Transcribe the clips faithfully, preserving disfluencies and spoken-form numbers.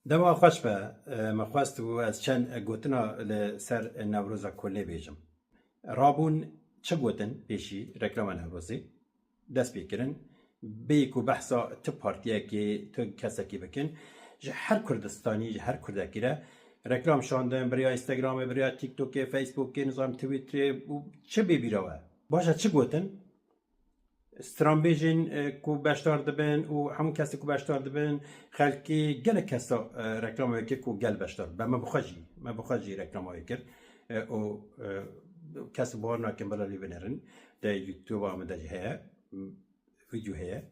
Dema xweş be, e, me xwest bû ez çend gotina li ser Newroza Kolnê bêjim. Rabûn çi gotin pêşî reklama Newrozê? Dest pê kirin. Bêyî ku behsa tu partiyekê, tu kesekî bikin, ji her Kurdistanî, ji her Kurdekî re reklam şandin, bi riya Instagramê, bi riya TikTokê, Facebookê, nizam Twitterê û çi bê bîra we. Baş e, çi gotin? Stranbêjên, e, ku beşdar dibin û hemû kesê ku beşdar dibin, xelkê gelek kesa, e, reklama wê kir ku gel beşdar dibe. Me bi xwe jî, me bi xwe jî reklama wê kir. E, û, e, kes bawer nakin bila lê binerin. De YouTube-a min de jî heye, m-, video heye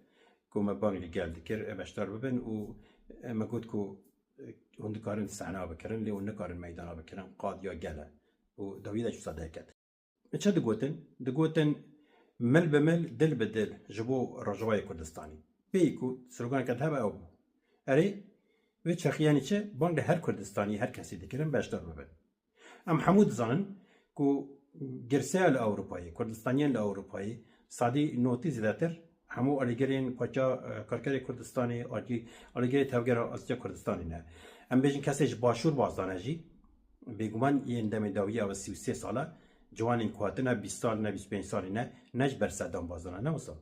ku me bang li gel dikir, e, beşdar bibin û, e, me got ku, e, hûn dikarin sehna bikirin, lê hûn nikarin meydana bikirin, qadiya gel e. Û dawiyê de jî wisa derket. Çi digotin? Digotin, mil bi mil, dil bi dil ji bo Rojavayê Kurdistanê. Pêyî ku sloganeke hebe ew bû. Erê, wê çaxiyanî çi? Bang li her Kurdistanî, her kesî dikirin beşdar bibin. Em hemû dizanin ku girseya li Ewropayê, Kurdistaniyan li Ewropayê, sedî notî zêdetir hemû alîgirên paça, e, karkerê Kurdistanê, alî-, alîgirê Tevgera Aziya Kurdistanê ne. Em bêjin kesê ji Başûr bazdane jî, bêguman yên demê dawiyê ev sî û sê sal e, ciwanên ku hatine bîst sal ne, bîst û pênc salî ne, ne ji ber Sedam bazdane, ne wisa.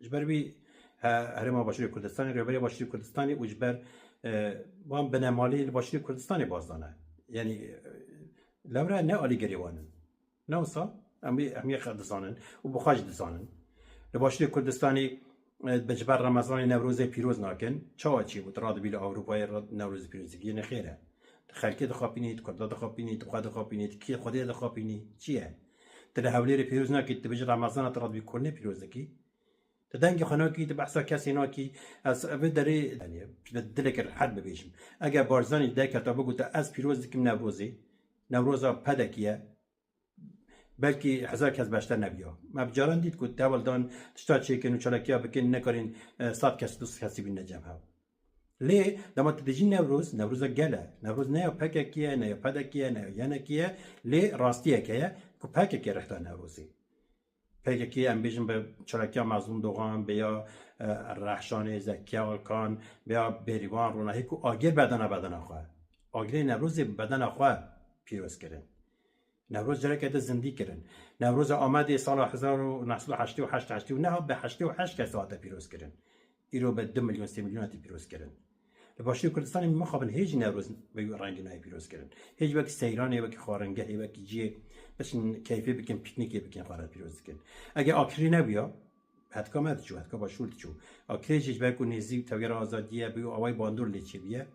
Ji ber wî he-, Herêma Başûrê Kurdistanê, Rêveberiya Başûrê Kurdistanê û ji ber, e, wan binemalî li Başûrê Kurdistanê bazdane. Yanî, e, lewre ne alîgirê wan in. Ne wisa, em ê, em ê xwe dizanin û bi xwe jî dizanin. Li Başûrê Kurdistanê, e, bi ji ber Remezanê Newrozê pîroz nakin. Çawa çêbû? Tu radibî li Ewropayê re Newrozê pîroz dikî, nexêr e. Tu xelkê dixapînî, tu Kurda dixapînî, tu xwe dixapînî, tu kî Xwedê dixapînî. Çi ye? Tu li Hewlêrê pîroz nakî, tu dibêjî Remezana tu radibî Kolnê pîroz dikî. Tu dengê xwe nakî, tu behsa kesê nakî. Ez vê derê, yanî, bi dilekî rehet bibêjim. Eger Barzanî derketa bigota ez pîroz dikim Newrozê, Newroza pedekî ye, belkî hezar kes beşdar nebiya. Me bi caran dît ku tewel dan tişta çêkin û çalakiya bikin, nekarîn, e, sed kes, du sed kesî bîne cem hev. Lê dema tu dijî Newroz, Newroza gel e. Newroz ne ya P K K ye, ne ya P D K ye, ne ya Y N K ye, lê rastiyek heye ku P K K rih da Newrozê. P K K em bêjin bi çalakiya Mezlûm Dogan, bi ya, e, Rehşanê, Zekiya Alkan, bi ya Bêrîvan Ronahî ku agir bedena bedena xwe. Agirê Newrozê bi bedena xwe pîroz kirin. Newroz careke din zindî kirin. Newroza Amedê sala hezar û neh sed û heştê û heşt heştê û neh bi heştê û heşt kes hate pîroz kirin. Îro bi du milyon, sê milyon hate pîroz kirin. Li Başûrê Kurdistanê mixabin hê jî Newroz bi wî rengî nayê pîroz kirin. Hê jî wekî seyranê, wekî xwaringehê, wekî cihê biçin keyfê bikin, pîknîkê bikin, xwe re pîroz dikin. Eger Akirî nebûya, hetka me diçû, hetka Başûr diçû. Akirê jî ji ber ku nêzî tevgera azadiyê ye, bi wî awayî bandor lê çêbûye,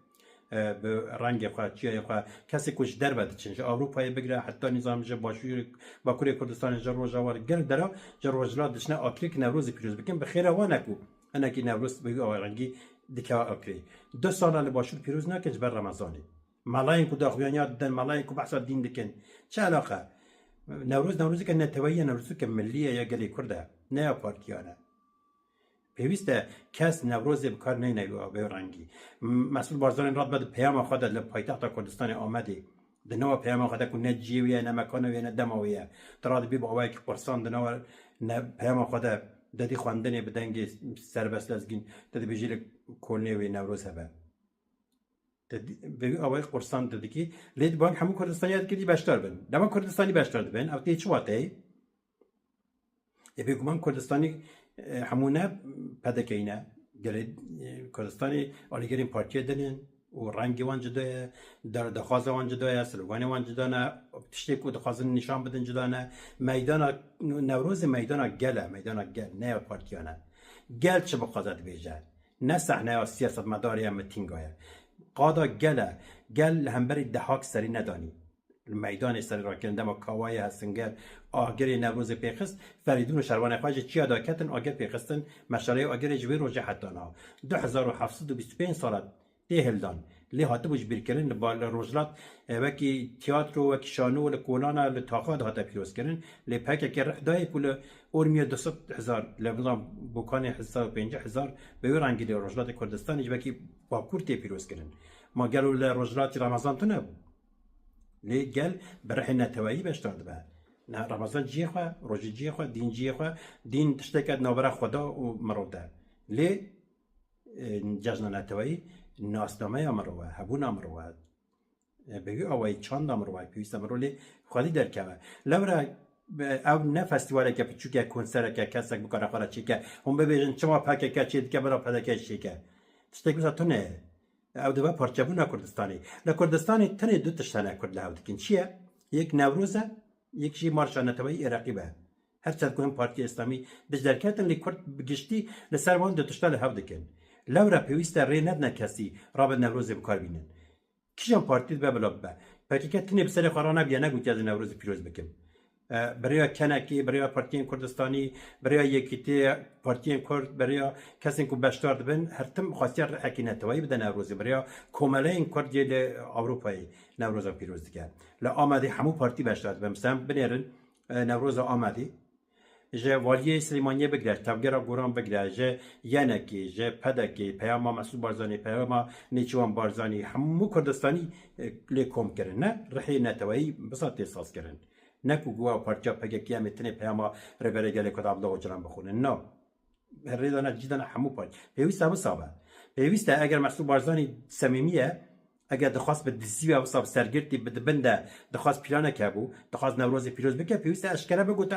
e, bi rengê xwe, çiyayê xwe, kesê ku ji derve diçin, ji Ewropayê bigire heta nîzam ji Başûrê, Bakurê Kurdistanê, ji Rojava, gelek dera ji Rojhilat diçine Akirê ki Newrozê pîroz bikin, bi xêra wan e ku hinekî Newroz bi wî awa rengî dikeve Akirê. Du sala li Başûr pîroz nakin ji ber Remezanê. Melayên ku daxuyaniya didin, melayên ku behsa dîn dikin. Çi eleqe? Newroz, Newrozeke neteweyî ye, Newrozeke millî ye, ya gelê Kurd e, ne ya partiyan e. Pêwîst e kes Newrozê bi kar neyne wê rengî. M-, Mesûd Barzanî radbe di peyama xwe de li paytexta Kurdistanê Amedê. Di nava peyama xwe de ku ne cihê wê ye, ne mekana wê ye, ne dema wê ye. Tu radibî bi awayekî qursan di nava ne-, peyama xwe de dedî xwendinê bi dengê serbest lezgîn, tu dibêjî li Kolnê wê Newroz hebe. Te dî-, bi wî awayî qursan tu dikî. Lê di bang hemû Kurdistanî ya dikî dî beşdar bin. Dema Kurdistanî beşdar dibin, ev tê çi wateyê? Ê bêguman Kurdistanî, e, hemû ne P D K'yî ne. Gelê, e, Kurdistanê alîgirên partiyê din in û rengê wan cuda ye, der-, daxwaza wan cuda ye, sloganê wan cuda ne, tiştê ku dixwazin nîşan bidin cuda ne. Meydana Newrozê meydana gel e, meydana gel, ne ya partiyan e. Gel çi bixwaze dibêje? Ne sehneya siyasetmedarê ya mitînga ye. Qada gel e. Gel li hemberî dehak serî nedanî. Li meydanê serî rakirin dema Kawayê Hesinger agirê Newrozê pêxist, Ferîdûn û şervanê xwe ji çiya daketin agir pêxistin, meşaleyê agirê ji wê rojê heta niha. Du hezar û heft sed û bîst û pênc sala tê hildan. Lê hatibû ji bîr kirin li ba-, li Rojhilat, e, wekî tiyatro, wekî şano, li kolana, li taxa dihate pîrozkirin. Lê P K K rih dayê ku li Urmiye du sed hezar, li Lewizan Bokanê sed û pêncî hezar bi wê rengî li Rojhilatê Kurdistanê ji wekî Bakur tê pîrozkirin. Ma gelo li Rojhilatî Remezan tune bû? Lê gel bi rihê neteweyî beşdar dibe. Ne, Remezan cihê xwe, rojê cihê xwe, dîn cihê xwe, dîn tişteke di navbera Xweda û mirov de. Lê e, cejna neteweyî, nasnameya mirov e, hebûna mirov e. E, bi wî awayî çanda mirov e, pêwîst e mirov lê xwedî derkeve. Lewre, e, ew ne festîvaleke piçûk e, konsereke, kesek bikare xwe re çêke. Hûn bibêjin, çima P K K çêdike, bila P D K çêke. Tiştek wisa tune ye. Ew dibe parçebûna Kurdistanê. Li Kurdistanê tenê du tişt hene Kurd li hev dikin. Çi ye? Yek Newroz e, yek jî Marşa Neteweyî Iraqî be. Her çend ku hin Partiya Îslamî dij derketin, lê Kurd bi giştî li ser wan du tişta li hev dikin. Lewre pêwîst e rê nedine kesî rabe Newrozê bi kar bînin. Kîjan partî dibe bila bibe. P K K tenê bi serê xwe ranebiye, negotiye ez ê Newrozê pîroz bikim. E, bi rêya kenekê, bi rêya partiyên Kurdistanî, bi rêya Yekîtiyê, partiyên Kurd, bi rêya kesên ku beşdar dibin, her tim xwestiya rihekî neteweyî bide Newrozê, bi rêya komeleyên Kurd yê li Ewropayê Newroza pîroz dike. Li Amedê hemû partî beşdar dibin. Mesela binêrin, e, Newroza Amedê, ji Valiyê Silêmaniyê bigire, Tevgera Goran bigire, ji yenekê, ji pedekê, peyama Mesûd Barzanî, peyama Nêçîrvan Barzanî, hemû Kurdistanî, e, lê kom kirin, ne? Rihê neteweyî bisa tê saz kirin. Ne ku guha partiya P K K em ê tenê peyama Rêberê Gelê Kurd Abdullah Ocalan bixwînin. Na. Rêdana cî dana hemû parti. Pêwîst e wisa be. Pêwîst e eger Mesûd Barzanî semîmî ye, eger dixwast bi dizî ve wisa bi sergirtî bi dibin de dixwast planeke hebû, dixwast Newrozê pîroz bike, pêwîst e eşkere bigote,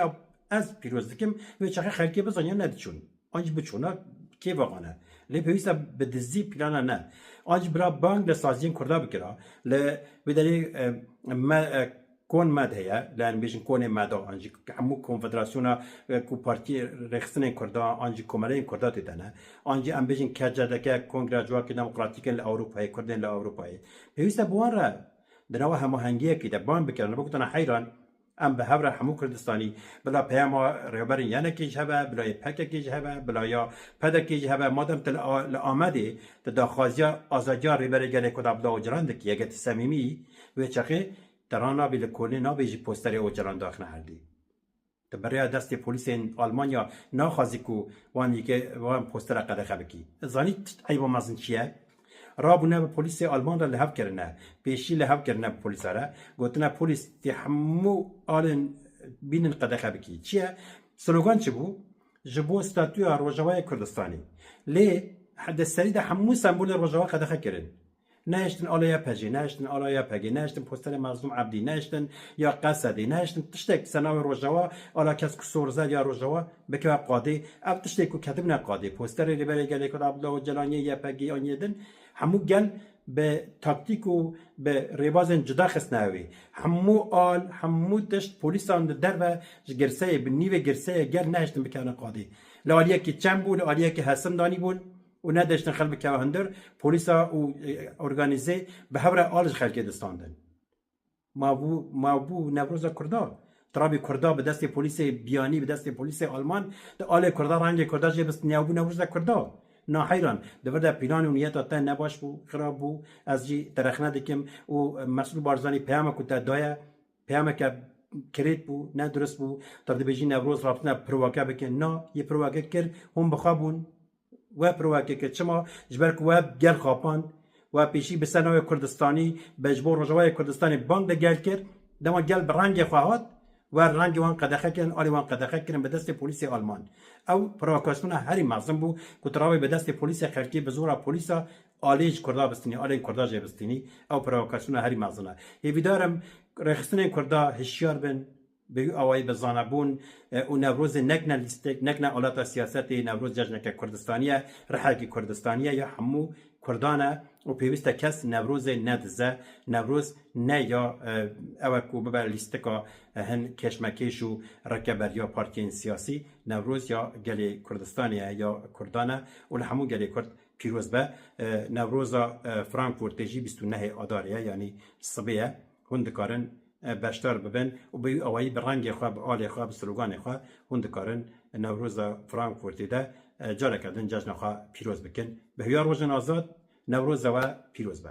ez pîroz dikim, wê çaxê xelkê bizaniya nediçûn. An jî biçûna kêfa wan e. Lê pêwîst e bi dizî plana ne. An jî bila bang li saziyên Kurda bikira. Li wê derê, e, me, e, Kon Med heye, li em bêjin Konê Meda, an jî hemû konfederasyona, e, ku partiyê rêxistinên Kurda, an jî komeleyên Kurda tê de ne, an jî em bêjin K C D K, Kongreya Civakê Demokratîk in li Ewropayê, Kurdên li Ewropayê. Pêwîst e bi wan re di nava hemahengiyekê de bang bikirin, bigotana heyran, em bi hev re hemû Kurdistanî, bila peyama rêberên yenekê ji hebe, bila yê P K K ji hebe, bila ya P D K ji hebe, madem tu li A-, li Amedê, tu daxwaziya azadiya Rêberê Gelê Kurd Abdullah Ocalan dikî, eger tu semîmî yî, wê çaxê Te ranabî li Kolnê nabêjî posterê Ocalan daxine erdê. Tu bi rêya destê polîsên Almanya naxwazî ku wan yekê, wan postera qedexe bikî. Zanî tişt eyba mezin çi ye? Rabûne bi polîsê Alman re li hev kirine. Pêşî li hev kirine bi polîsa re. Gotine polîs tê hemû alên bînin qedexe bikî. Çi ye? Slogan çi bû? Ji bo statûya Rojavayê Kurdistanê. Lê he-, di serî de hemû sembolê Rojava qedexe kirin. Nehiştin ala Y P G, nehiştin ala Y P G, nehiştin posterê Mazlûm Ebdî, nehiştin ya Qesedê, nehiştin tiştek ser navê Rojava, ala kes ku sor zed ya Rojava bikeve qadê. Ev tiştê ku ketibine qadê, posterê Rêberê Gelê Kurd Abdullah Ocalan yê Y P G an yê din, hemû gel bi taktîk û bi rêbazên cuda xistine wê. Hemû al, hemû tişt polîsan di derve ji girseyê, bi nîvê girseyê gel nehiştin bikevine qadê. Li aliyekî çem bû, li aliyekî hesin danîbûn. û nediştin xelk bikeve hundir, polîsa û, e, organîzê bi hev re al ji xelkê distandin. Ma bû, ma bû Newroza Kurda. Tirabî Kurda bi destê polîsê biyanî, bi destê polîsê Alman, di alê Kurda rengê Kurda jê bistiniya bû Newroza Kurda. Na heyran, di vir de plan û niyeta te nebaş bû, xirab bû, ez jî te rexne dikim û Mesrûr Barzanî peyama ku te daye, peyameke kirêt bû, ne durist bû, te dibêjî Newroz rabitine provake bikin. Na, yê provake kir, hûn bi xwe bûn. We provake kir. Çima? Ji ber ku we gel xapand, we pêşî bi ser navê Kurdistanî, be ji bo Rojavayê Kurdistanê bang li gel kir, dema gel bi rengê xwe hat, we rengê wan qedexe kirin, alî wan qedexe kirin bi destê polîsê Alman. Ew provokasyona herî mezin bû ku tu rabê bi destê polîsê xelkê bi zora polîsa alê ji Kurda bistînî, alên Kurda jê bistînî. Ew provokasyona herî mezin e. Hêvîdar im rêxistinên Kurda hişyar bin, bi wî awayî bi zanebûn, e, û Newrozê nekne lîstik, nekne aleta siyasetê. Newroz cejneke Kurdistanî ye, rihekî Kurdistanî ye, ya hemû Kurdan e û pêwîst e kes Newrozê nedize. Newroz ne ya, e, ew e ku bibe lîstika, e, hin keşmekêş û rikeberiya partiyên siyasî. Newroz ya gelê Kurdistanê ye, ya Kurdan e û li hemû gelê Kurd pîroz be. E, Newroza, e, Frankfurtê jî bîst û nehê Adarê ye, yanî sibê ye. Hûn dikarin, e, beşdar bibin û bi wî awayî bi rengê xwe, bi alê xwe, bi sloganê xwe hûn dikarin Newroza Frankfurtê de, e, careke din cejna xwe pîroz bikin. Bi hêviya rojên azad, Newroza we pîroz be.